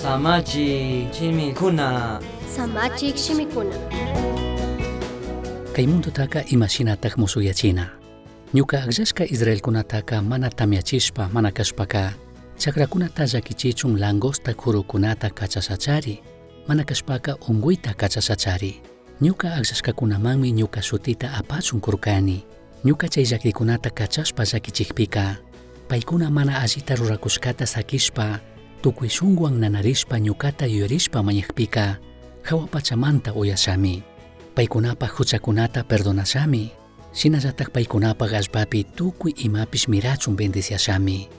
Samachi shimikuna. Samachik shimikuna. Kay mundotaka imashinataj mushuyachina. Ñuka akllashka israelkunataka mana tamyachishpa mana kashpaka chakrakunata llakichichun langosta kurukunata kachashachari, mana kashpaka unguyta kachashachari. Ñuka akllashkakunamanmi ñuka shutita apachun kurkani. Ñuka chay llakikunata kachashpa llakichikpika, paykuna mana allita rurakushkata sakishpa, tukuy shunkuwan nanarishpa ñukata yuyarishpa mañakpika, jahua pachamanta uyashami. Paykunapaj huchakunata perdonashami. Shinallataj paykunapaj allpapi tukuy imapish mirachun bendiciashami.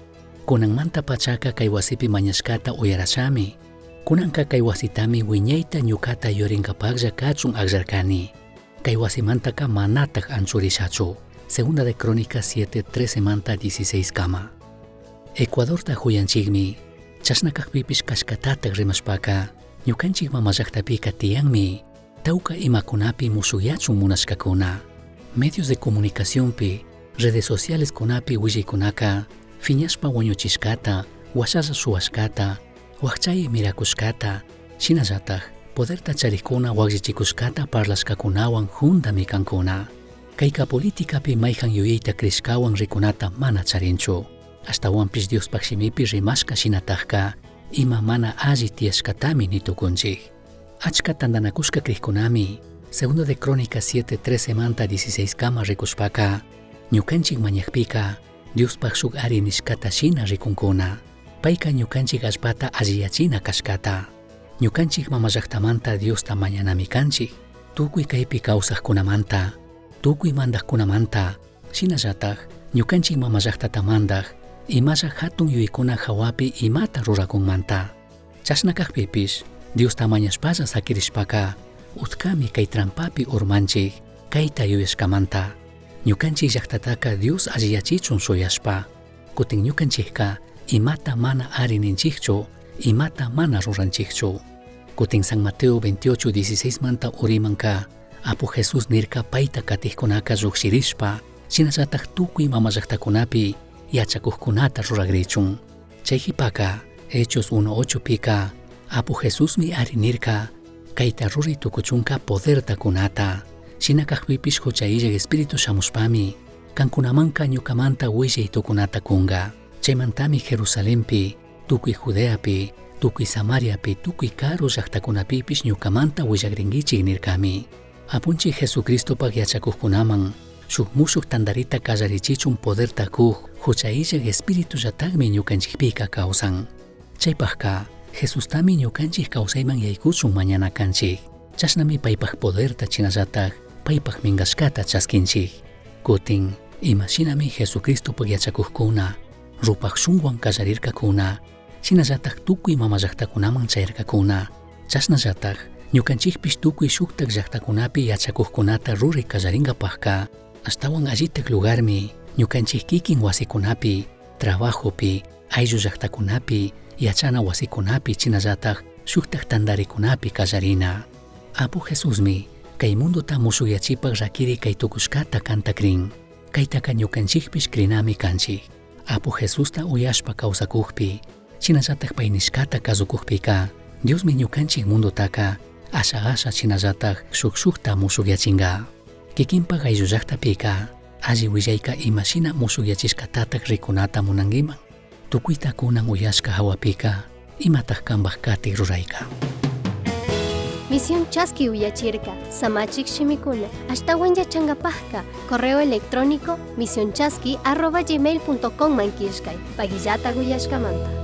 Kunanmanta pachaka kay wasipi mañashkata uyarashami. Kunanka kay wasitami wiñayta ñukata yuyarinkapaklla kachun akllarkani. Kay wasimantaka manataj anchurishachu. Segunda de Crónicas 7, 13 manta 16 kama. Ecuadorta huyanchikmi, chashna kakpipish kashkatataj rimashpaka, ñukanchik mama llaktapika tiyanmi, tawka imakunapi mushuyachun munashkakuna. Medios de comunicacionpi, redes sociales kunapi willaykunaka, fiñashpa wañuchishkata, washalla shuwashkata, wakchay mirakushkata, shinallataj poderta charikuna wakllichikushkata parlashkakunawan juntami kankuna. Kayka politikapi mayhan yuyayta crishkawan rikunata mana charinchu. Ashtawanpish Diospaj shimipi rimashka shinatajka ima mana alli tiyashkatami nitukunchik. Achka tantanakushka krikkunami, Segundo de Crónicas 7, 13 manta 16 kama rikushpaka, ñukanchik mañakpika, Diospaj shuk ari nishkata shina rikunkuna. Payka ñukanchik allpata alliyachina kashkata. Ñukanchik mama llaktamanta Diosta mañanami kanchik. Tukuy kaypi kawsaqkunamanta, tukuy mandaqkunamanta, shinallataj ñukanchik mama llaktata mandaj, imalla hatun yuyaykuna hawapi imata rurakunmanta. Chashna kakpipish, Diosta mañashpalla sakirishpaka, utkami kay trampapi urmanchik, kayta yuyashkamanta. Ñukanchik llaktataka Dios alliyachichun shuyashpa. Kutin ñukanchikka imata mana ari ninchikchu, imata mana ruranchikchu. Kutin San Mateo 28, 16 manta urimanka, Apu Jesús nirka payta katikkunaka llukshirishpa, shinallataj tukuy mama llaktakunapi yachakuqkunata ruragrichun. Chay qhipaka, Hechos 1.8 pika, Apu Jesusmi ari nirka, kayta ruray tukuchunka poderta kunata. Shina kakpipish hucha illak espíritu shamushpami, kankunamanka ñukamanta willay tukunata kunga. Chaymantami Jerusalenpi, tukuy Judeapi, tukuy Samariapi, tukuy karu llaktakunapipish ñukamanta willagrinkichik nirkami. Apunchik Jesucristopaj yachakuqkunaman, shuk mushuk tantarita kallarichichun poderta kuk hucha illak espíritu llatakmi ñukanchikpika kawsan. Chaypajka, Jesustami ñukanchik kawsayman yaykuchun mañana kanchik. Chashnami paypaj poderta chinallataj paypaj minkashkata chaskinchik. Kutin, imashinami Jesucristopaj yachakuqkuna, rupaj shunkuwan kallarirkakuna, shinallataj tukuy mama llaktakunaman chayarkakuna. Chashnallataj ñukanchikpish tukuy shuktak llaktakunapi yachakuqkunata ruray kallarinkapajka, ashtawan allitak lugarmi ñukanchik kikin wasikunapi, trabajopi, ayllu llaktakunapi, yachana wasikunapi chinallataj shuktak tantarikunapi kallarina. Apu Jesusmi kay mundota mushuyachipaj rakiri kay tukushkata kantakrin. Kaytaka ñukanchikpish crinami kanchik. Apu Jesusta uyashpa kawsakukpi, shinallataj pay nishkata kasukukpika, Diosmi ñukanchik mundotaka asha asha shinallataj shuk shukta mushukyachinka. Kikinpaj ayllu llaktapika, alli willayka imashina mushukyachishkatataj rikunata munankiman. Tukuyta kunan uyashka hawapika, imataj kanpaj katik rurayka. Misión Chaski uyachirka, Samachik shimikuna, ashtawan yachankapajka, correo electrónico misionchaski@gmail.com man killkay, pagillata uyashkamanta.